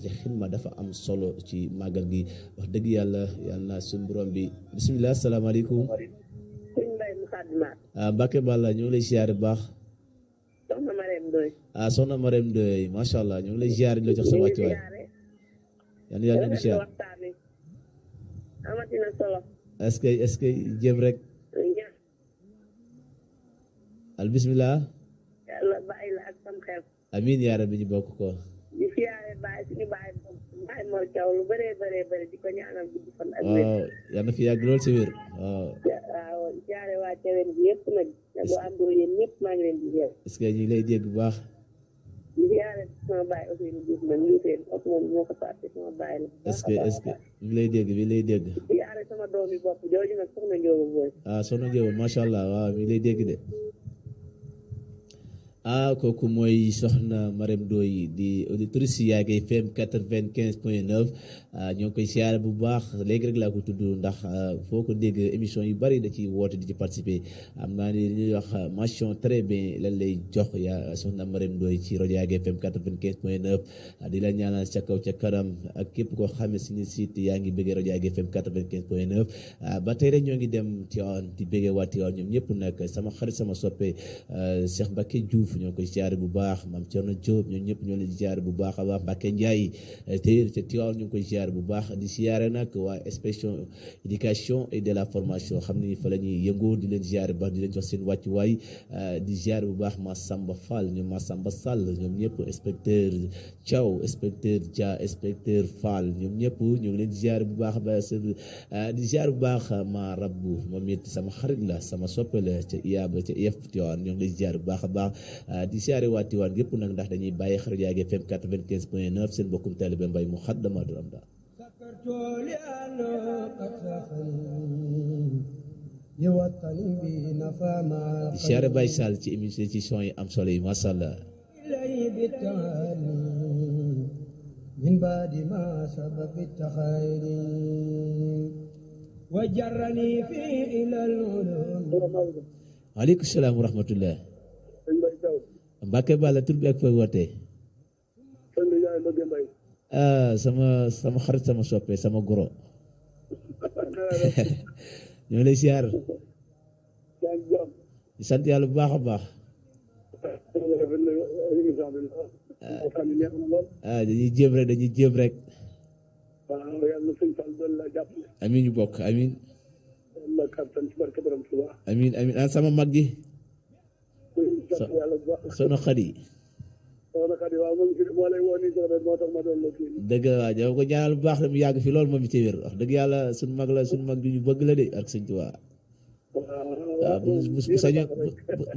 ci xidma dafa am solo ci màggal gi wax dëgg yàlla na suñu borom bi bisimilah salaamaaleykum. Mbacke Balla ñu ngi lay ziare bu baax. soxna Marème Ndoye. soxna Marème Ndoye macha allah ñu ngi lay ziare di la jox sa wàccuwaay. yan yàlla ñu ngi ziare. amatina solo. est-ce que jéem rek. al bisimilah. yàlla bàyyi la ak sam xel. amiin yaa rabbi ñu bokk ko. di siyaare bàyyi suñu bàyyi Mor Thiaw lu bëree di ko ñaanal gudd fan ak wér. yal na fi yàgg lool si wér waaw. waaw siyaare waa Thiawén bi yëpp nag. bu àndoo yéen ñëpp maa ngi leen di ziare. est-ce que ñu ngi lay dégg bu baax. di siyaare sama bàyyi Ousseynou Diouf man ñu seen ak moom moo ko fàtte sama bàyyi la. est-ce que ñu ngi lay dégg bi lay dégg. di siyaare sama doomi bopp jooju nag soxna Ndiobo Boy. soxna Ndiobo macha allah waaw mi ngi lay dégg de. kooku mooy soxna Marème Ndoye di auditrice Yaag FM 95.9 ñoo ngi koy siyaare bu baax léegi rek laa ko tudd ndax foo ko dégg émission yu bari da ci woote di ci participer am naa ni li ñuy wax mention très bien lan lay jox yaa soxna Marème Ndoye ci rajo Yaag FM 95.9 di la ñaanal ca kaw ca kanam ak képp koo xam ne suñu site yaa ngi bëggee rajo Yaag FM 95.9 ba tey rek ñoo ngi dem Tivaouane di bëggee waa Tivaouane ñoom ñëpp nag sama xarit sama soppe Cheikh Mbacke Diouf ñoo koy ziare bu baax Mame Thierno Diop ñoo ñëpp ñoo leen di ziare bu baax a baax Mbacke Ndiaye tey ca Tivaouane ñu ngi koy ziare bu baax di ziare nag waa inspection éducation et de la formation xam ni fa la ñuy yëngoo di leen ziare bu baax di leen jox seen wàccuwaay di ziare bu baax Massamba Fall ñoom Massamba Sall ñoom ñëpp inspecteur Thiaw inspecteur Dia inspecteur Fall ñoom ñëpp ñu ngi leen di ziare bu baax di ziare bu baax ma rabbu moom it sama xarit la sama soppe la ca IAB ca IEF Tivaouane ñoo ngi leen di ziare bu baax a baax di siyaare waa Tivaouane yëpp nag ndax dañuy bàyyi xarit Yaag FM 95.9 seen bokkum taalibe Mbay mu xaddamatul am daal di siyaare Baye Sall ci émission ci son yi am solo yi masha Allah من بعد ما سبق التخير وجرني في إلى العلوم waaleykum salaam wa rahmatullah Mbacke Balla tur bi ak fooy wootee sama xarit sama soppe sama goro ñoo lay siyaar di sant yàlla bu baax a baax dañuy jéem rek amiin ñu bokk amiin amiin an sama mag ji soxna Xadi dëgg la waaw jaw ko ñaanal bu baax la mu yàgg fi loolu moom ci wér wax dëgg yàlla suñu mag la suñu mag ju ñu bëgg la de ak sëñ Tuubaa waaw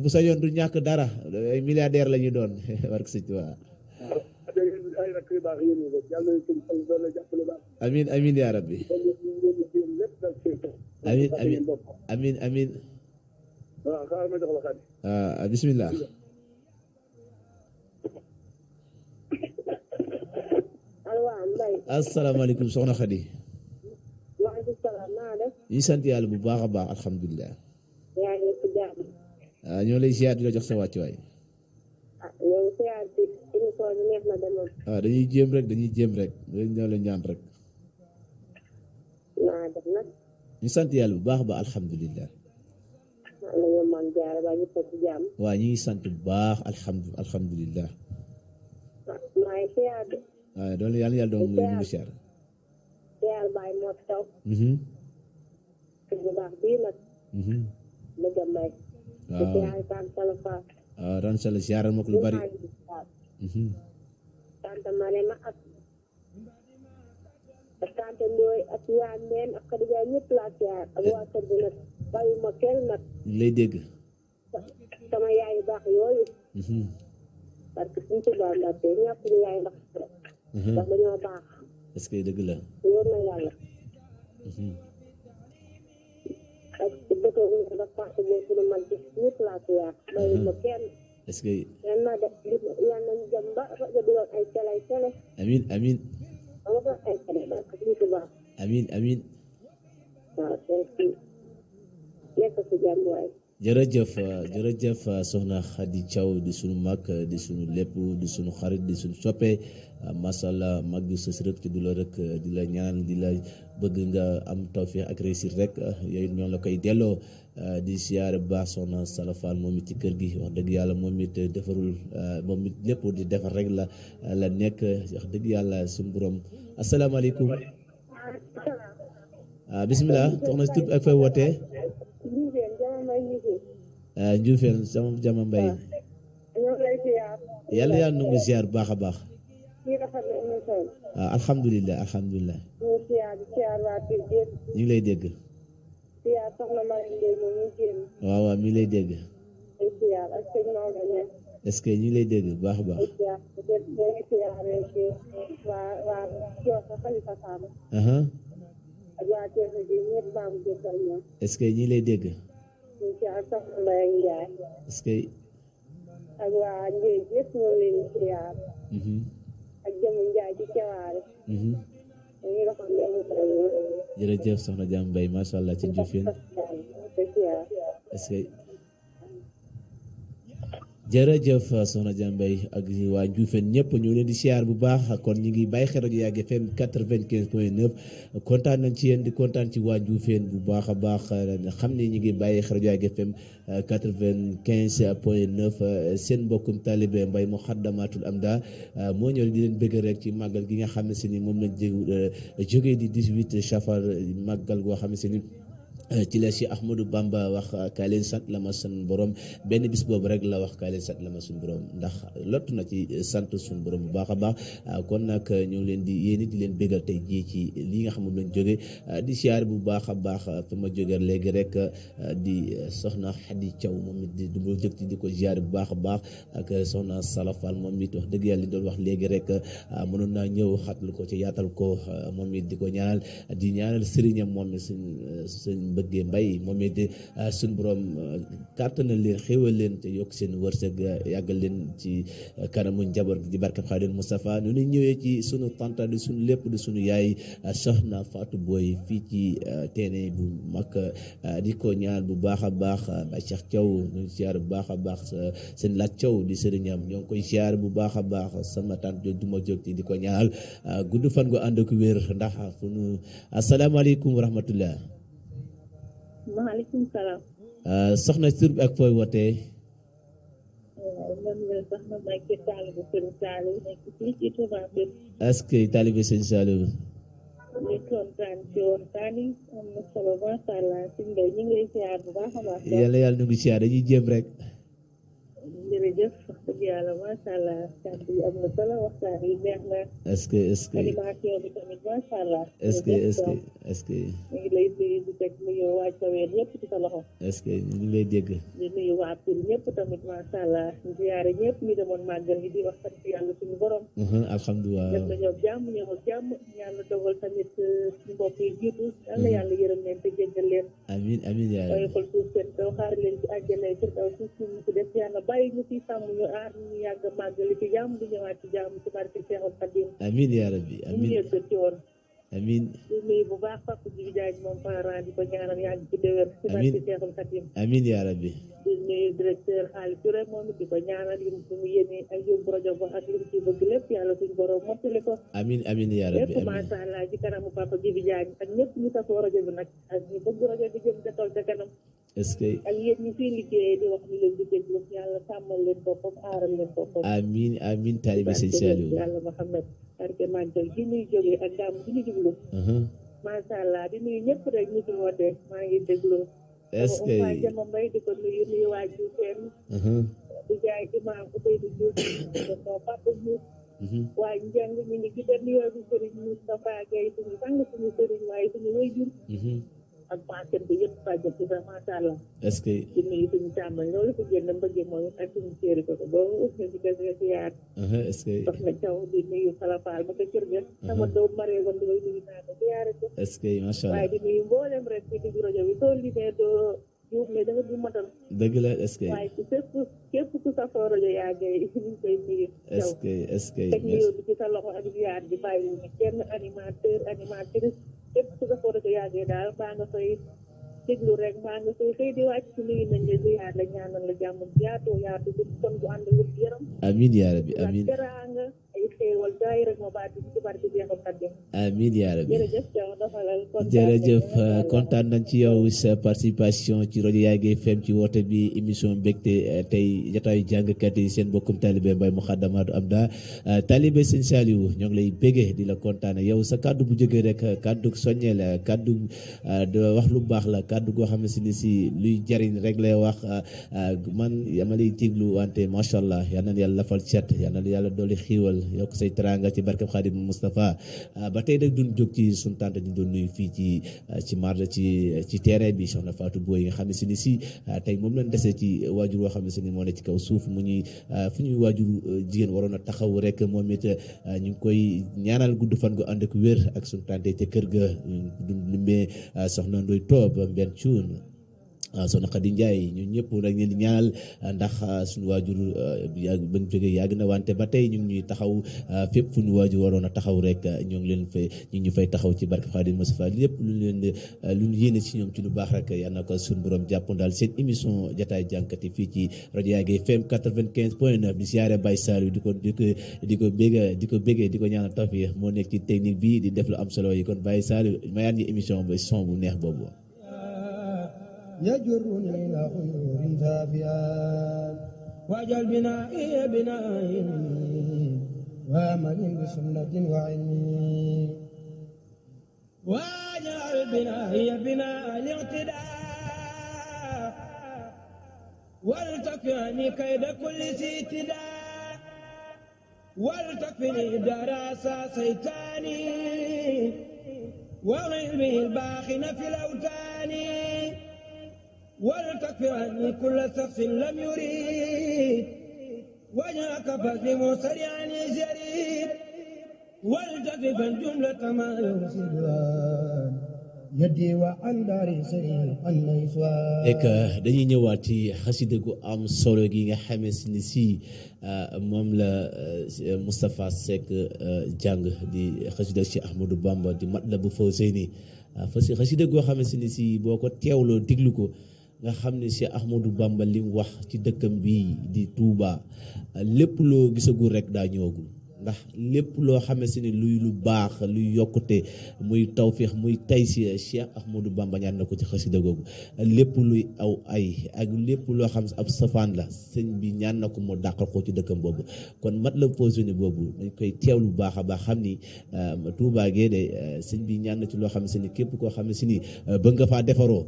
bu sañoon du ñàkk dara ay milliardaire la ñu doon barke sëñ Tuubaa amiin amiin yaa rabbi amiin bismillah asalaamaaleykum soxna Xadi ñu sant yàlla bu baax a baax alhamdulilah ñoo lay ziar di la jox sa wàccuwaay dañuy jéem rek ñoo la ñaan rek ñu sant yàlla bu baax a baax alhamdulilah waaw ñu ngi sant bu baax alhamdulilah waaw doon yàlla doon mu leen siyaar waaw daan sala siyaaral ma ko lu bari tante Marema ak tante Ndoye ak yaa meen ak Khadija ñëpp laa siyaar ak waa kër gi nag bàyyuma kenn nag ñu lay dégg sama yaay baax yooyu parce que suñ tubaab la te ñàpp ñu yaay ndax dañoo baax est-ce que dëgg la wóor na yàlla ak dëkk bi dafa fàtte boo suñu mag ci ñëpp laa siyaar bàyyuma kenn est-ce que yal na de yal nañu dem ba rajo bi doon ay télé amiin dama doon ay télé parce que suñ tubaab amiin waaw nekk si jàmm waay jërëjëf jërëjëf soxna Khady Thiaw di sunu mag di sunu lépp di sunu xarit di sunu soppe macha allah mag ju sës rek te du la rek di la ñaan di la bëgg nga am tawfeex ak réussir rek yooyu ñoo la koy delloo di siyaare bu baax soxna Salafal moom it ci kër gi wax dëgg yàlla moom it defarul moom it lépp di defar rek la nekk wax dëgg yàlla suñu borom asalaamaaleykum bisimilah soxna si tur ak fay wootee. Ndioufène sama jama mbay yàlla yàlla nangu ziar baax a baax waaw alhamdulilah alhamdulilah ñu ngi lay dégg waaw waaw mi ngi lay dégg est-ce que ñu ngi lay dégg baax a baax est-ce que ñu ngi lay dégg est-ce que ak waa Ndiaye yëpp ñoo leen di siyaar ak Jamu Njaay ci Cewaare dañuy rafetlu émission bi jërëjëf soxna Jam Mbay macha allah ci Ndioufène est-ce que jërëjëf soxna Jambay ak waa Ndioufène ñëpp ñoo leen di siyaar bu baax kon ñu ngi bàyyi xel rajo Yaag FM 95.9 kontaan nañ ci yéen di kontaan ci waa Ndioufène bu baax a baax xam ne ñu ngi bàyyi xel rajo Yaag FM 95.9 seen mbokkum taalibe Mbay Muxaddamatul Amda moo ñëw di leen bëgg rek ci màggal gi nga xam ne si ni moom lañ jógee di 18 Safar màggal goo xam ne si ni ci la Cheikh Ahmadou Bamba wax kaay leen sant la ma sun borom benn bis boobu rek la wax kaay leen sant la ma sun borom ndax lott na ci sant sun borom bu baax a baax kon nag ñu ngi leen di yéen di leen bégal tey jii ci lii nga xam ne lañ jóge di siyaar bu baax a baax fa ma jógee léegi rek di soxna Khady Thiaw moom it di du jëg di ko siyaar bu baax a baax ak soxna Salafal moom it wax dëgg yàlla li doon wax léegi rek mënoon naa ñëw xatlu ko ci yaatal ko moom it di ko ñaanal di ñaanal sëriñam moom it suñ bëggee mbay moom it suñ borom kàttanal leen xéwal leen te yokk seen wërsëg yàggal leen ci kanamu njaboot di barkab Xaadim Moustapha nu ñu ñëwee ci sunu tante di sunu lépp di sunu yaay soxna Fatou Boy fii ci teene bu mag di ko ñaan bu baax a baax ba Cheikh Thiaw ñu ngi siyaar bu baax a baax seen laaj Thiaw di sëriñam ñoo ngi koy siyaar bu baax a baax sama tante du ma jóg di ko ñaanal gudd fan gu ànd ak wér ndax fu nu asalaamaaleykum wa rahmatullah. maaleykum salaam. soxna tur bi ak fooy wootee. man la soxna Maguette taalibe Sëriñ Saliou nekk fii ci Touba Mbir. est-ce que taalibe Sëriñ Saliou. ñu kontaan ci waxtaan yi am na solo macha allah suñu mbéy ñu ngi lay siyaar bu baax a baax. yàlla nu ngi siyaar dañuy jéem rek. jërëjëf wax dëgg yàlla macha allah kàddu yi am na solo waxtaan yi neex na. est-ce que animation bi tamit macha allah. est-ce que ñu ngi lay nuyu di teg nuyu waa Caween ñëpp ci sa loxo. est-ce que ñu ngi lay dégg. di nuyu waa Pire ñëpp tamit macha allah di ziyaare ñëpp ñu demoon màggal gi di wax sant yàlla suñu borom. alhamdulilah dem nañoo jàmm ñëw ak jàmm yàlla dogal tamit suñu mbokk yi jiitu yàlla yàlla yërëm leen te jéggal leen. amiin amiin yaa rabbi. xool suuf seen kaw xaar leen ci àjjana yi kaw suuf suñu ci def yàlla bàyyi ñu fi sàmm ñu aar ñu yàgg màggali ci jàmm di ñëwaat ci jàmm ci barke Seexul Xadim. amiin yaa rabbi amiin ñu yëggal ci woon. amiin di nuyu bu baax Papa Djibi Diagne moom parent di ko ñaanal yàgg ci déwén ci barke Seexul Xadim. amiin yaa rabbi. di nuyu directeur Xaali Touré moom it di ko ñaanal lim su mu yéene ak yóbbu rajo ba ak lim ci bëgg lépp yàlla suñu borom mottali ko. amiin amiin yaa rabbi lépp macha allah ci kanamu Papa Djibi Diagne ak ñëpp ñu safoo rajo bi nag ak ñu bëgg rajo di jëm ca tool ca kanam. est-ce que ak yéen ñi fiy liggéeyee di wax ñu leen di déglu yàlla sàmmal leen boppam aaral leen boppam. amiin amiin taalibe Sëñ Saliou. yàlla Muhammad barke màggal gi ñuy jógee ak gàmm gi ñu jublu. macha allah di nuyu ñëpp rek ñu ci woote maa ngi déglu. est-ce que waa Jama Mbay di ko nuyu waa Ndioufène. di jaay imaam Ousseynou Diouf non Papa Diouf. waaye njàng mi ngi ci benn nuyoo bi Serigne Moustapha Gueye suñu sang suñu Serigne waaye suñu wayjur. ak paquet bi yëpp paquet bi sax macha allah. est-ce que di nuyu suñu càmmoñ loolu ko génn mbëggee mooy ak suñu séeri ko boobu nga si gën a siyaar. est-ce que dox na caw di nuyu Falafal ba ko kër ga. sama doom maree woon di nuyu naa ko siyaare ko. est-ce que macha allah waaye di nuyu mboolem rek ci diggu rajo bi soo limee doo juum ne da nga du matal. dëgg la est-ce que waaye ci képp ku safoo rajo yaa ngi ñu ngi koy nuyu. est-ce que teg nuyoo bi ci sa loxo ak ziyaar di bàyyi kenn animateur animatrice képp ku safoo rajo yaa ngi daal baa nga fay déglu rek maa nga koy xëy di wàcc nuyu nañ la ziyaar la ñaanal la jàmm yaatu yaatu bu kon bu ànd wër yaram amin yaa rabbi amin teraanga ay xéewal daay rek ma baati ci barke Jeexul Xadim amin yaa rabbi jërëjëf Thiaw dafalal jërëjëf kontaan nañ ci yow sa participation ci rajo Yaage FM ci woote bi émission mbégte tey jotaayu jàngkat yi seen mbokkum talibé Mbaye Moukhaddamatoul Amda talibé sëñ Saliou ñoo ngi lay bégee di la kontaane yow sa kàddu bu jógee rek kàddu soññee la kàddu wax lu baax la kàddu goo xam ne si luy jariñ rek lay wax man yama lay tiglu wante macha allah yal na yàlla lafal cet yal na yàlla dolli xiiwal yokk say teranga ci barkeb Xaadim Moustapha ba tey nag duñ jóg ci suñu tante ñu doon nuyu fii ci marché ci terrain bi soxna Fatou Boy nga xam ne si tey moom lañ dese ci waajur woo xam ne si ni moo ne ci kaw suuf mu ñuy fu ñuy waajur jigéen waroon a taxaw rek moom it ñu ngi koy ñaanal gudd fan gu ànd ak wér ak suñu tante ca kër ga du limbee soxna Ndoy Toob Mbenn Cuun soxna Khady Ndiaye ñun ñëpp nag leen di ñaanal ndax suñu waajur bañ jógee yàgg na wante ba tey ñu ngi ñuy taxaw fépp fu ñu waajur waroon a taxaw rek ñoo ngi leen fay ñu fay taxaw ci barke Xaadim Mustafa lépp lu ñu yéene ci ñoom ci lu baax rek yal na ko suñu borom jàpp daal seen émission jotaay jànkati fii ci rajo Yaage FM 95.9 di siyaare Baye Saliou di ko bégee di ko ñaanal tawfiix moo nekk ci technique bi di def lu am solo yi kon Baye Saliou mayaat ñi émission ba son bu neex boobu. يجرني إلى خيور ثافيات واجعل بنائي بناء علمي وامل بسنة وعلمي واجعل بنائي بناء الاعتداء ولتكفني كيد كل اعتداء ولتكفني دار سيتاني وغيره الباخن في الأوتان ولتكفر عني كل شخص لم يريد وجهك فاسلم سريعا يزيد ولتكف الجملة ما يرسلها يدي وعن داري سريع النيسوان ek dañuy ñëwaat ci xasida gu am solo gi nga xamee ni si moom la Moustapha Seck jàng di xasida ci Ahmadou Bamba di Matlaboul Fawzayni xasida goo xamee ni si boo ko teewloo diglu ko nga xam ne Cheikh Ahmadou Bamba li mu wax ci dëkkam bi di Touba lépp loo gisagul rek daa ñëwagul ndax lépp loo xamee si ni luy lu baax luy yokkute muy tawféex muy tay si Cheikh Ahmadou Bamba ñaan na ko ci xasida googu lépp luy aw ay ak lépp loo xam ab safaan la sëñ bi ñaan na ko mu dàqal ko ci dëkkam boobu kon Matlaboul Fawzayni boobu dañ koy teewlu bu baax a baax xam ni Touba gee de sëñ bi ñaan na ci loo xam si ni képp koo xam si ni bëgg nga faa defaroo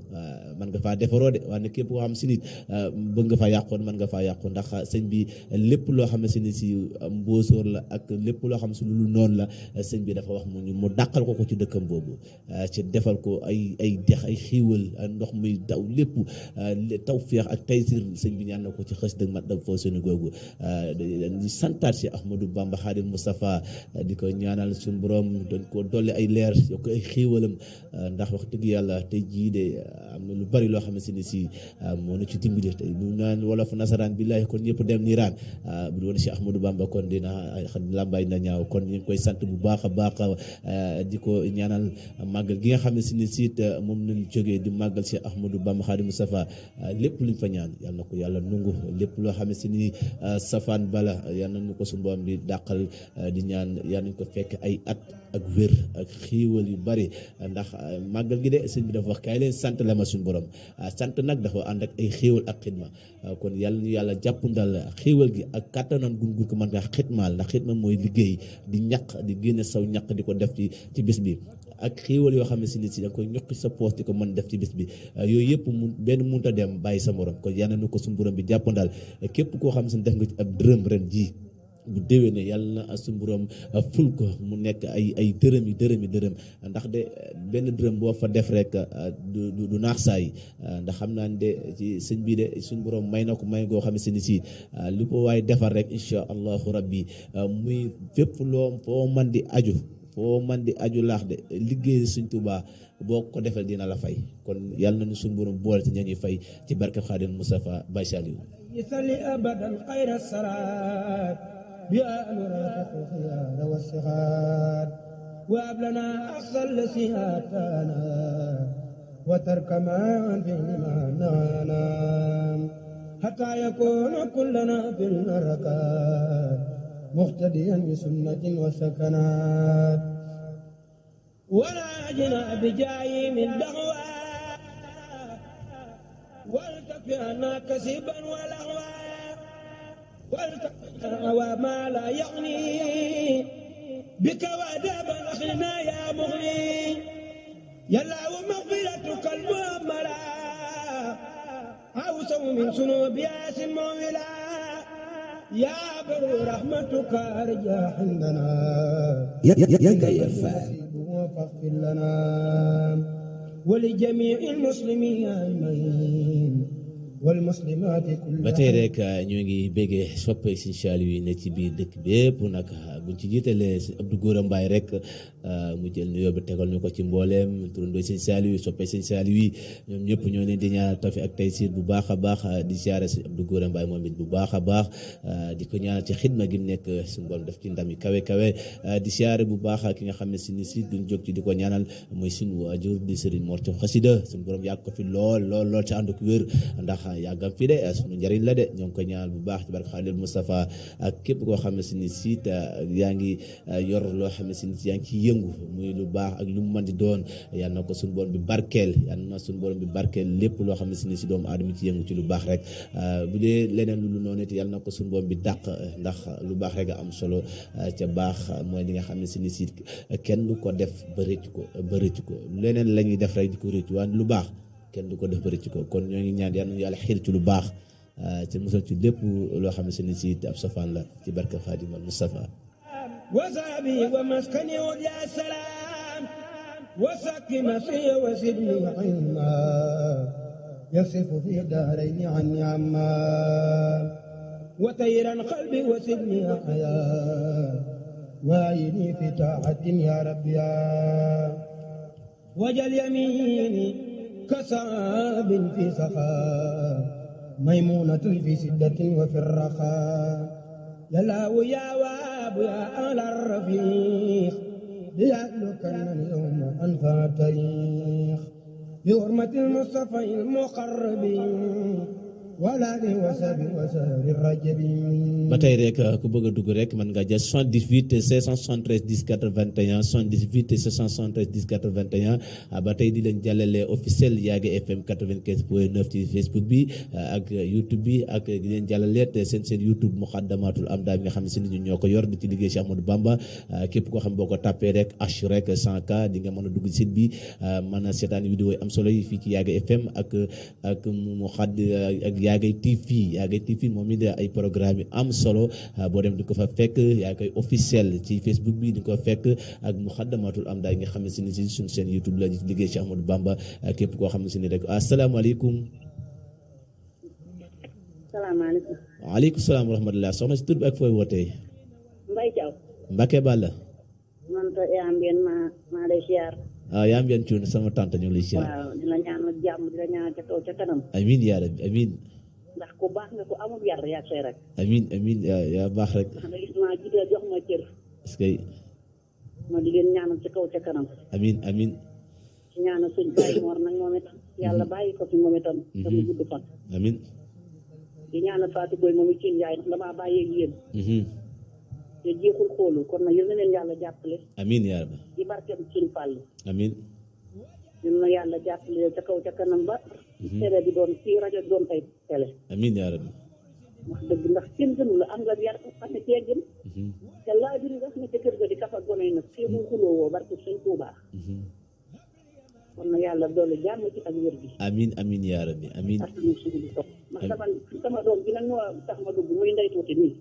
man nga faa defaroo de waaye képp koo xam si ni bëgg nga faa yàqoon man nga faa yàqoon ndax sëñ bi lépp loo xam si ni si mbóosóor la ak lépp loo xam si lu noonu la sëñ bi dafa wax mu dàqal ko ci dëkkam boobu ci defal ko ay dex ay xiiwal ndox muy daw lépp tawfeex ak taysir sëñ bi ñaan na ko ci xës dëgg Matlaboul Fawzayni googu di santaat si Ahmadou Bamba Xaadim Moustapha di ko ñaanal suñu borom dañ ko dolli ay leer yokk ay xiiwalam ndax wax dëgg yàlla tey jii de am na lu bari loo xam ne si moo na ci dimbali tey bu naan wolof nasaraan billaahi kon ñëpp dem niiraan bu doon si Ahmadou Bamba kon dina lambay na ñaaw kon ñu ngi koy sant bu baax a baax di ko ñaanal màggal gi nga xam ne si ni siit moom nañ jógee di màggal si Ahmadou Bamba Xaadim Moustapha lépp luñ fa ñaan yal na ko yàlla nungu lépp loo xam ne si ni safaan bala yal nañu ko su mboom bi dàqal di ñaan yal nañ ko fekk ay at ak wér ak xiiwal yu bari ndax màggal gi de sëñ bi dafa wax kaay leen sant la ma suñu borom sant nag dafa ànd ak ay xiiwal ak xidma kon yàlla ñu yàlla jàppundal xiiwal gi ak kàttanan gun ko mën nga xidmaal ndax xidma mooy liggéey di ñaq di génne saw ñaq di ko def ci bis bi ak xiiwal yoo xam ne si nit si da nga koy ñokki sa poos di ko mën def ci bis bi yooyu yëpp benn munta dem bàyyi sa morom kon yàlla na ko suñu borom bi jàppandal képp koo xam ne def nga ci ab dërëm ren ji bu déwénee yàlla na suñu borom ful ko mu nekk ay dërëm ndax de benn dërëm boo fa def rek du naax saay ndax xam naa ne de ci sëñ bi de suñu borom may na ko may goo xam ne si lu ko waaye defar rek incha allahu rabbi muy fépp loo foo man di aju laax de liggéey Sëñ Tuubaa boo ko defal dina la fay kon yàlla nañu suñu borom boole ci ñañuy fay ci barke Xaadim Moustapha Baye Saliou يصلي أبدا خير الصلاة بأن نرافق الخيار والصغار وأبلنا أقصى الذي آتانا وترك ما فيه ما نهانا حتى يكون كلنا في الركات مقتديا بسنة وسكنات ولا جنا بجاي من دعوى ولتكفينا كسبا ولهوا ولتكفينا ما لا يغني بك وادابا اخنا يا مغني يلا ومغفرتك المؤملة أوسع من ذنوب ياس مولا يا بر رحمتك أرجى عندنا يا كيفا فاغفر لنا ولجميع المسلمين أجمعين والmuslimaat ba tey rek ñoo ngi béggee soppe Sëñ Saaliw yi ne ci biir dëkk bépp nag buñ ci jiitalee Abdou Gora Mbaye rek mu jël nuyoo bi tegal ñu ko ci mbooleem turandoo Sëñ Saaliw yi soppe Sëñ Saaliw yi ñoom ñëpp ñoo leen di ñaanal tawfiq ak taysiir bu baax a baax di siyaare Sëñ Abdou Gora Mbaye moom it bu baax a baax di ko ñaanal ci xidma gi mu nekk suñu borom def ci ndam yi kawe kawe di siyaare bu baax ki nga xam ne si duñ jóg ci di ko ñaanal mooy suñu waajur di Sëriñ Mor Thiaw Xasida suñu borom yàgg ko fi lool ci ànd ak wér ndax yàggam fi de suñu njëriñ la de ñoo ngi koy ñaanal bu baax ci barke Xaalil Moustapha ak képp koo xam ne si ni siit yaa ngi yor loo xam ne si ni yaa ngi ciy yëngu muy lu baax ak lu mu mën di doon yal na ko suñu borom bi barkeel yal na suñu borom bi barkeel lépp loo xam ne si ni si doomu aadama ci yëngu ci lu baax rek bu dee leneen lu noonu it yal na ko suñu borom bi dàq ndax lu baax rek a am solo ca baax mooy li nga xam ne si ni si kenn du ko def ba rëcc ko leneen la ñuy def rek di ko rëcc waaye lu baax kenn du ko def bëri ci ko kon ñoo ngi ñaan yàlla xiir ci lu baax ci musal ci lépp loo xam ne si ni si ab safaan la ci barka Xaadimal Mustafa وصابي ومسكني يا سلام وسكن في وسدني عما يصف في دارين عني عما وطيرا قلبي وسدني حياة وعيني في طاعة يا رب يا وجل يميني كساب في سخاء ميمونة في سدة وفي الرخاء يا لا ويا واب يا أهل الرفيق ليألك اليوم أنفع التاريخ بحرمة المصطفى المقرب wala ni wasabi wasari rajabi ba tey rek ku bëgg a dugg rek mën nga jël 78 573 10 81 78 573 10 81 ba tey di leen jàllale officiel Yaga FM 95.9 ci Facebook bi ak YouTube bi ak di leen jàllale seen YouTube Muxaddamatul Amda bi nga xam ne si nit ñi ñoo ko yor di ci liggéey Cheikh Ahmadou Bamba képp koo xam boo ko tapé rek H rek 100K di nga mën a dugg site bi mën a seetaan vidéo yi am solo yi fii ci Yaga FM ak Muxadd ak Yaga TV moom it ay programme yu am solo boo dem di ko fa fekk yaa koy officiel ci Facebook bi di ko fekk ak Muxaddamatul Amda nga xam ne si ni si suñu seen YouTube la ñu liggéey ci Ahmadou Bamba képp koo xam ne si ni rek asalaamaaleykum. salaamaaleykum. waaleykum salaam wa rahmatulah soxna si tur bi ak fooy wootee. Mbaye Thiaw. Mbacke Balla. man to yaa mbien maa lay siyaar. yaa mbien cuun sama tante ñu ngi lay siyaar. waaw di la ñaanal jàmm di la ñaanal ca kaw ca kanam. amiin yaa rabbi amiin. ndax ku baax nga ku amul yar yaa say rek. amiin yaa baax rek. ndax nga gis maa jiite jox ma cër. est-ce que. ma di leen ñaanal ca kaw ca kanam. amiin amiin. ci ñaanal suñ bàyyi moor nag moom itam. yàlla bàyyi ko fi moom itam. te mu gudd fan. amiin. di ñaanal Fatou Boy moom it ci Njaay ndax damaa bàyyee ak yéen. te jeexul xoolu kon nag yal na leen yàlla jàppale. amiin yaa rabbi. di barkeem suñu fàll. amiin. yal na yàlla jàppale ca kaw ca kanam ba. télé bi doon fii rajo bi doon ay télé. amiin yaa rabbi. wax dëgg ndax kenn gënu la am nga yar xam ne teggin. te laa biri nga xam ne ca kër ga di kafa gone yi nag fii mu xuloo woo barke Sëñ Tuubaa. kon nag yàlla doole jàmm ci ak wér gi. amiin amiin yaa rabbi amiin. ak suñu suñu di topp. ndax sama doom bi nag moo tax ma dugg muy ndey tuuti nii.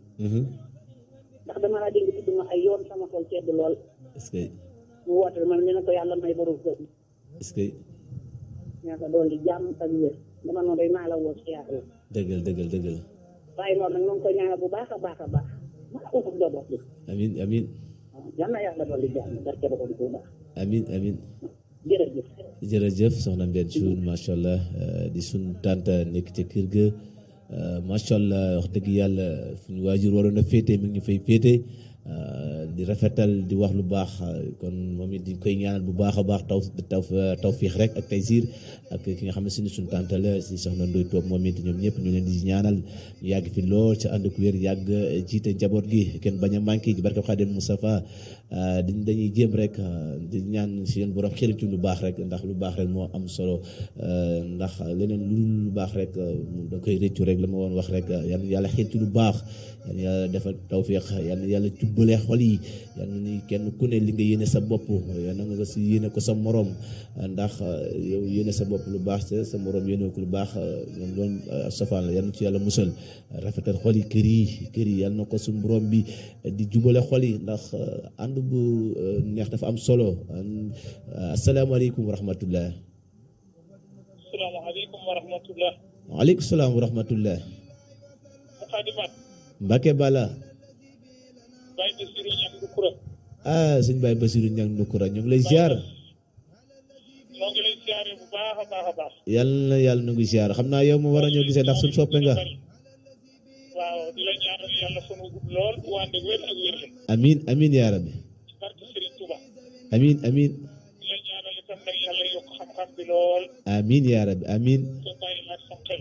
ndax dama laa dégg tudd ma ay yoon sama xol sedd lool. est-ce que. mu woote ma ne ko yàlla may borom kër. est-ce que. yàlla doole jàmm ak wér dama noonu day maa la woo si yàlla. dëggal. waaye noonu nag ñoo ngi koy ñaanal bu baax a baax a baax. maa ko bëgg a bokk. amiin amiin. waaw yal na yàlla doole jàmm barke borom Tuubaa. amiin. jërëjëf soxna Mbène Thioune macha allah di sunu tante nekk ca kër ga macha allah wax dëgg yàlla fu ñu waajur waroon a féete mi ngi ñu fay féete di rafetal di wax lu baax kon moom it di koy ñaanal bu baax a baax tawfiix rek ak taysiir ak ki nga xam ne suñu tante la si soxna Ndoye Top moom it ñoom ñëpp ñu leen di ñaanal yàgg fi lool ca ànd ak wér yàgg jiite njaboot gi kenn bañ a manqué ci barke Xaadim Moustapha dañuy jéem rek di ñaan si yéen borom xel ci lu baax rek ndax lu baax rek moo am solo ndax leneen lu baax rek da koy rëccu rek la ma woon wax rek yàlla xel ci lu baax yàlla defal tawfiix yàlla jubbalee xol yi yàlla ni kenn ku ne li nga yéene sa bopp yàlla nga si yéene ko sa morom ndax yow yéene sa bopp lu baax te sa morom yéene ko lu baax ñoom loolu safaan la yàlla ci yàlla musal rafetal xol yi kër yi yàlla na ko suñu borom bi di jubale xol yi ndax ànd bu neex dafa am solo asalaamaaleykum wa rahmatullah. asalaamaaleykum wa rahmatullah. waaleykum salaam wa rahmatullah. Mbacke Bala. Baye Bassirou Niang Ndoukoura. sëñ Baye Bassirou Niang Ndoukoura ñu ngi lay ziar. ñoo ngi lay ziare bu baax a baax. yàlla na ngi ziar xam naa yow ma war a ñëw gisee ndax suñ soppe nga. waaw di la ñaanal yàlla sunu gudd lool wànd ak wér ak wér. amiin yaa rabbi. ci barke Serigne Touba. amiin. di la ñaanal itam nag yàlla yokk xam-xam bi lool. amiin yaa rabbi amiin. te bàyyi laaj sa xel.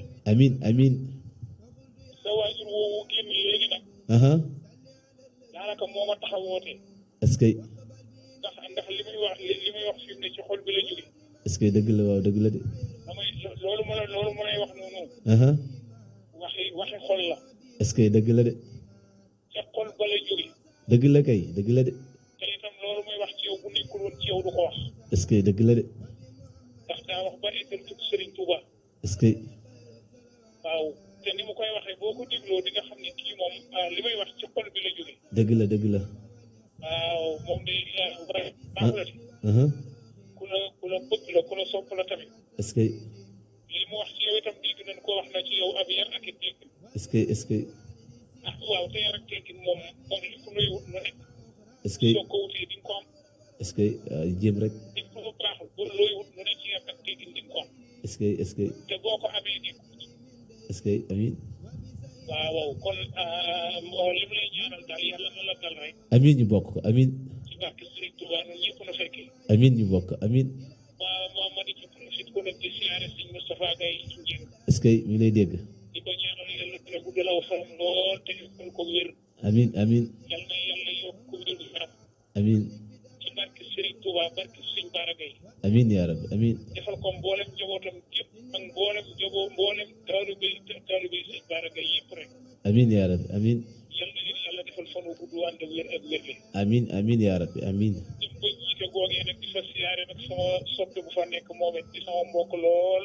amiin. sa waajur woowu génn léegi nag. daanaka moo ma tax a woote. est-ce que. ndax li muy wax fi mu ne ci xol bi la jóge. est-ce que dëgg la waaw dëgg la de. loolu ma lay wax noonu. waxi xol la. est-ce que dëgg la de. ca xol ba la jóge. dëgg la kay dëgg la de. te itam loolu muy wax ci yow bu nekkul woon ci yow du ko wax. est-ce que dëgg la de. ndax daa wax ba eggal tudd Serigne Touba. est-ce que. waaw te ni mu koy waxee boo ko dégloo di nga xam ne kii moom li may wax ci xol bi la jóge. dëgg la. waaw moom day baax la de. ku la bëgg la ku la sopp la tamit. est-ce que. li mu wax ci yow itam dégg nañ ko wax na ci yow ab yar ak it dégg. est-ce que. waaw te yar ak teggin moom li ku lay wut lu nekk. est-ce que soo ko wutee di nga ko am. est-ce que jéem rek. di nga ko baaxul ba looy wut lu nekk ci yar ak teggin di nga ko am. est-ce que. te boo ko amee di est-ce que amiin. waaw kon li mu lay ñaanal daal yàlla na la dal rek. amiin ñu bokk ko amiin. ci barke Serigne Touba ñun ñëpp na fekkee. amiin ñu bokk amiin. ma di ci profite ko nag di siyaare Serigne Moustapha Gaye ci njëriñ. est-ce que mi lay dégg. di ko ñaanal yàlla dina guddal aw fanam lool te ñu ko wér. amiin. yal na yàlla yokk ko wér gu yaram. amiin. ci barke Serigne Touba barke Serigne Bara Gaye. amiin yaa rabbi amiin. defal ko mboolem njabootam yëpp ak mboolem taalibe Serigne Bara Gaye yëpp rek. amiin yaa rabbi amiin. yal na leen yàlla defal fan wu gudd wànd wér ak wér le. amiin yaa rabbi amiin. dem ba jiite googee nag di fa siyaare nag sama soppe bu fa nekk moom it di sama mbokk lool.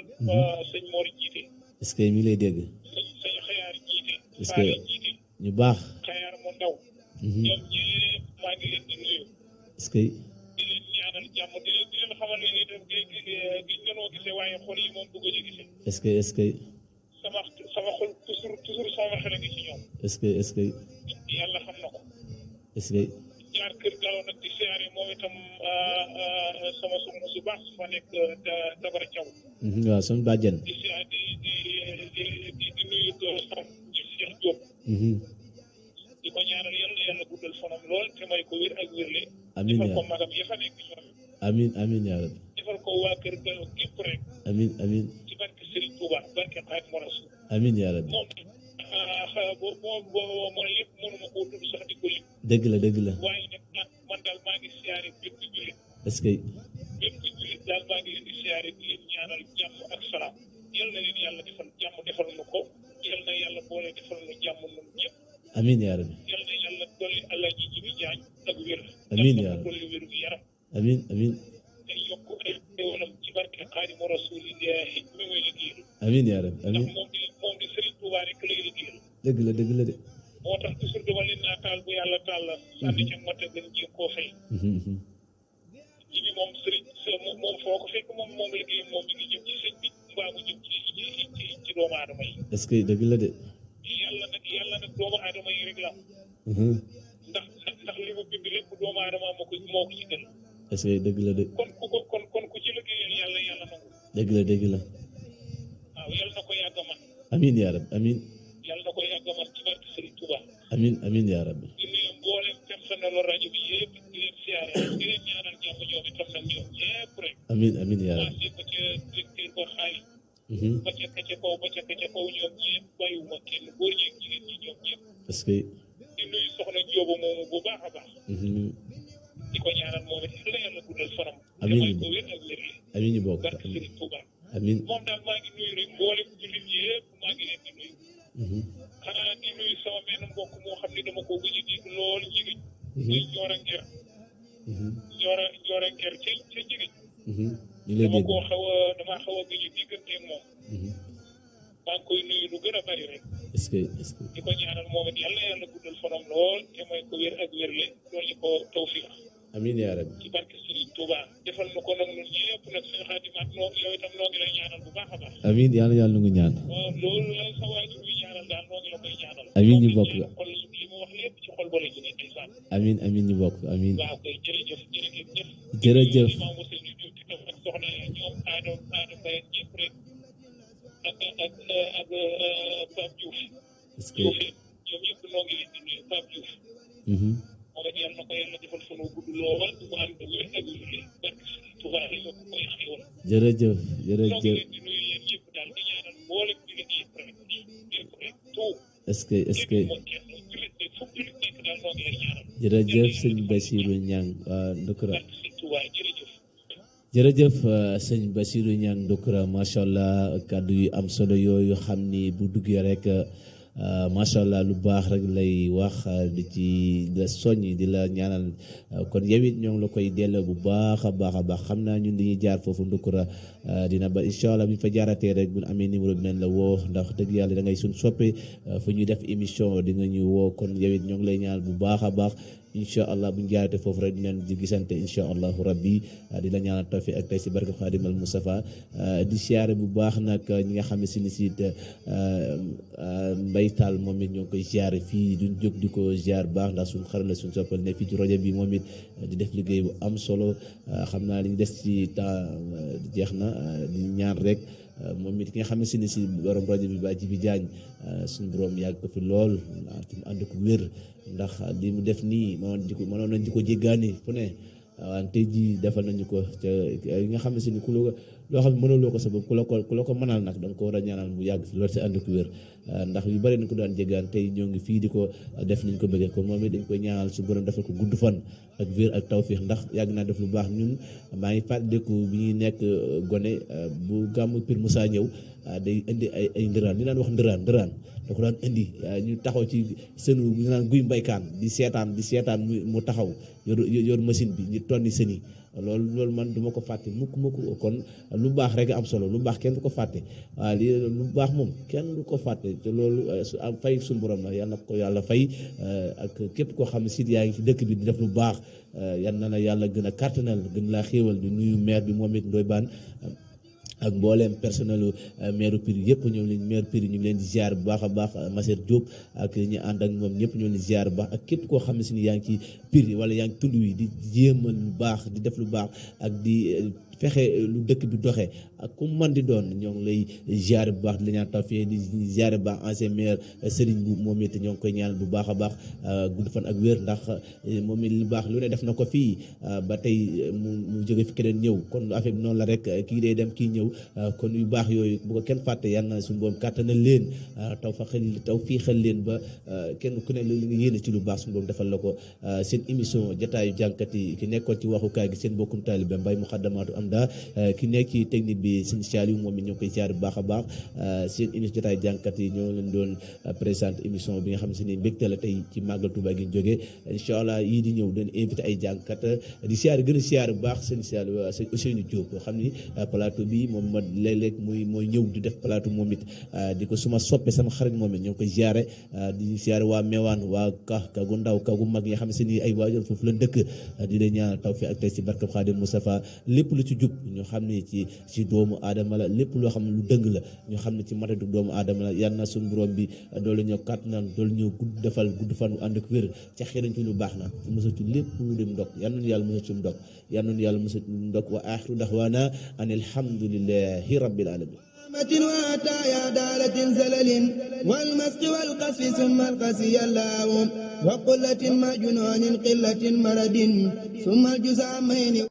sëñ Mor jiite. est-ce que mi lay dégg. sëñ Xayaar jiite. est-ce que jiite. ñu baax. Xayaar mu ndaw. ñoom ñëpp maa ngi leen di nuyu. est-ce que. di leen ñaanal jàmm di leen xamal ne itam gi ñënoo gisee waaye xol yi moom dugg a gisee. est-ce que. sama xol toujours sama xel a ngi ci ñoom. est-ce que. yàlla xam na ko. est-ce que. jaar kër Gallo nag di siyaare moom itam sama soxna su baax su fa nekk Dabara Thiaw. waaw sama bàjjen. di siyaare di nuyu sama Cheikh Diop. di ko ñaanal yàlla guddal fanam lool te may ko wér ak wérle. amiin defal ko magam ya fa nekk ñoom. amiin yaa rabbi. defal ko waa kër Gallo gépp rek. amiin. ci barke Serigne Touba barke Xaadimu Rasuul. amiin yaa rabbi. moom lépp mënuma koo tudd sax di ko lim. dëgg la. waaye nag man daal maa ngi siyaare bépp jullit. est-ce que. bépp jullit daal maa ngi leen di siyaare di leen ñaanal jàmm ak salaam. yal na leen yàlla defal jàmm defal nu ko. yal na yàlla boole defal nu jàmm ñun ñëpp. amiin yaa rabbi. yal na yàlla dolli Alaaji Jibi Jaañ ak wér. amiin yaa rabbi. dolli wér gu yaram. amiin. te yokk ay xéwalam ci barke Xaadimu Rasuulillaahi mi muy liggéeyal. amiin yaa rabbi amiin. ndax moom di Serigne Touba rek lay liggéeyal. dëgg la de. moo tax toujours dama leen naa taal bu yàlla taal la. sànni ca mata gën jéem koo fay. ji bi moom Serigne moom foo ko fekk moom liggéeyam moom mi ngi jëm ci sëñ bi mbaa mu jëm ci doomu aadama yi. est-ce que dëgg la de. yàlla nag doomu aadama yi rek la. ndax li mu bind lépp doomu aadama moo ko ci gën. est-ce que dëgg la de. kon ku ci liggéeyal yàlla nangu. dëgg la. waaw yàlla na ko yàgg a man. amiin yaa rabbi amiin. yàlla na ko yàgg a man ci barke Serigne Touba. amiin yaa rabbi. di nuyu mboolem personnel ñaanal rajo bi yëpp di leen siyaare di leen ñaanal jàmm ñoom itam nag ñoom ñëpp rek. amiin amiin yaa commencé ko ca directeur ba xaali. ba ca ka ca kaw ba ca ka ca kaw ñoom ñëpp bàyyiwuma kenn góor ñi jigéen ñi ñoom ñëpp. parce que. di nuyu soxna Jóoba moomu bu baax a baax. di ko ñaanal moom it yàlla guddal fanam. amiin damay ko wér ak wér li. amiin ñu bokk barke Sëriñ Tuuba. amiin moom daal maa ngi nuyu rek mboolem jullit yëpp maa ngi leen di nuyu. xanaa di nuyu sama benn mbokk moo xam ne dama ko gëj a dégg lool jigéen. muy Njoora Nger. Njoora Nger ca jigéen. damaa xaw a gëj a diggante moom. maa ngi koy nuyu lu gën a bari rek. est-ce que di ko ñaanal moom it yàlla guddal fanam lool te may ko wér ak wér le loolu ko tawfiq. amiin yaa rabbi. ci barke Sëriñ Tuuba defal na ko nag ñun ñëpp nag suñu xaatimaat noo yow itam noo ngi lay ñaanal bu baax a baax. amiin yàlla nu ngi ñaan. waaw loolu la sa waajur bi ñaanal daal noo ngi la koy ñaanal. amiin ñu bokk xol li mu wax lépp ci xol ba la jógee ndeysaan. amiin amiin ñu bokk amiin. waaw koy jërëjëf. jërëjëf. Imam Moussa ñu jóg ci tam ak soxna ñoom Adama Mbaye ñëpp rek ak Pape Diouf. est-ce que ñoom ñëpp noo ngi leen di nuyu Pape Diouf. moom it yàlla na ko yàlla defal sunu gudd lool bu ànd ak wér ak wér barke Sëriñ Tuuba yokk koy xéwal. jërëjëf noo ngi leen di nuyu yéen ñëpp daal di ñaanal mboolem jullit yëpp rek yëpp rek tout. est-ce que jullit de fu jullit nekk daal noo ngi lay ñaanal. jërëjëf sëñ Bassirou Niang Ndoukoura. barke Sëriñ Tuuba jërëjëf. jërëjëf sëñ Bassirou Niang Ndoukoura macha allah kàddu yu am solo yooyu xam ni bu duggee rek macha allah lu baax rek lay wax di ci la soññ di la ñaanal kon yow it ñoo ngi la koy delloo bu baax a baax xam naa ñun dañuy jaar foofu Ndoukoura dina ba incha allah bu ñu fa jaaratee rek bu ñu amee numéro bi nañ la woo ndax dëgg yàlla da ngay suñ soppe fu ñuy def émission di nga ñu woo kon yow it ñoo ngi lay ñaanal bu baax a baax. incha allah bu ñu jaarate foofu rek dinañ di gisante incha allahu rabbi di la ñaanal tawfiq ak tey si barke Xaadim al Mustafa di siyaare bu baax nag ñi nga xam ne si ni si mbaytaal moom it ñoo ngi koy siyaare fii duñ jóg di ko ziar baax ndax suñ xarit la suñ soppal ne fii ci rajo bi moom it di def liggéey bu am solo xam naa li ñu des ci temps jeex na di ñaan rek moom it ki nga xam ne si ni si borom rajo bi ba ji bi jaañ suñu borom yàgg ko fi lool ànd ko wér ndax li mu def nii mënoon nañ di ko jéggaani fu ne wante ji defal nañu ko te yi nga xam ne si ni ku loo xam ne mënuloo ko sa bopp ku la ko mënal nag da nga ko war a ñaanal mu yàgg fi loolu si ànd ko wér ndax yu bëri nañ ko daan jéggaan tey ñoo ngi fii di ko def niñ ko bëggee kon moom it dañ koy ñaanal su borom defal ko gudd fan ak wér ak tawfiix ndax yàgg naa def lu baax ñun maa ngi fàttaliku bi ñuy nekk gone bu gàmmu Pire Moussa ñëw day indi ay ndëraan li naan wax ndëraan da ko daan indi ñu taxaw ci sënu ñu naan guy mbaykaan di seetaan mu taxaw yor machine bi ñu tonni sën yi loolu man du ma ko fàtte mukk kon lu baax rek am solo lu baax kenn du ko fàtte waaw lii lu baax moom kenn du ko fàtte te loolu am fay suñu borom la yàlla na ko yàlla fay ak képp koo xam ne si yaa ngi ci dëkk bi di def lu baax yal na la yàlla gën a kàttanal gën laa xéewal di nuyu maire bi moom it Ndoye Bane ak mbooleem personnel maire Pire yëpp ñoom leen maire Pire ñu ngi leen di ziar bu baax a baax Masser Diop ak ñi ànd ak moom ñëpp ñoo leen di ziar bu baax ak képp koo xam ne si ni yaa ngi ci Pire wala yaa ngi tund wi di jéemal lu baax di def lu baax ak di fexe lu dëkk bi doxee ak ku man di doon ñoo ngi lay ziar bu baax di la ñaan tawfiq di ziar bu baax ancien maire Serigne bu moom it ñoo ngi koy ñaan bu baax a baax gudd fan ak wér ndax moom it lu baax lu ne def na ko fii ba tey mu jóge fi keneen ñëw kon affaire bi noonu la rek kii day dem kii ñëw kon yu baax yooyu bu ko kenn fàtte yal na suñu boom kàttanal leen taw fii xel leen ba kenn ku ne li nga yéene ci lu baax suñu boom defal la ko seen émission jotaayu jànkat yi ki nekkoon ci waxukaay gi seen bokkum taalibe Mbaye Muxaddamaatu Amda ki nekk ci technique bi sëñ Saliou moom it ñoo ngi koy ziar bu baax a baax seen émission jotaayu jànkat yi ñoo leen doon présenter émission bi nga xam ne si ni mbégte la tey ci màggal Tuubaa gi ñu jógee incha allah yii di ñëw dañ invité ay jànkat di ziar gën a ziar bu baax sëñ Saliou sëñ Ousseynou Diop xam ni plateau bi moom ma léeg-léeg mooy ñëw di def plateau moom it di ko suma soppe sama xarit moom it ñoo ngi koy ziare di ziare waa Mewane waa kagu ndaw kagu mag yi nga xam ne si ni ay waajur foofu la dëkk di leen ñaanal tawfiq ak tey si barkab Xaadim Mustafa lépp lu ci jub ñu xam ne ci doomu aadama la lépp loo xam ne lu dëng la ñu xam ne ci matatu doomu aadama la yal na suñu borom bi doolu ñoo kàttanal doolu ñoo gudd fan bu ànd ak wér ca xërañ ci lu baax na mosa ci lépp lu dem ndok yal nañu yàlla mosa ci ndok yal nañu yàlla mosa ci ndok wa axiru daxwaana an alhamdulillahi rabbil alamin وعطايا دالة زلل والمسق والقصف ثم القسي اللهم وقلة مع جنون قلة مرد ثم الجزامين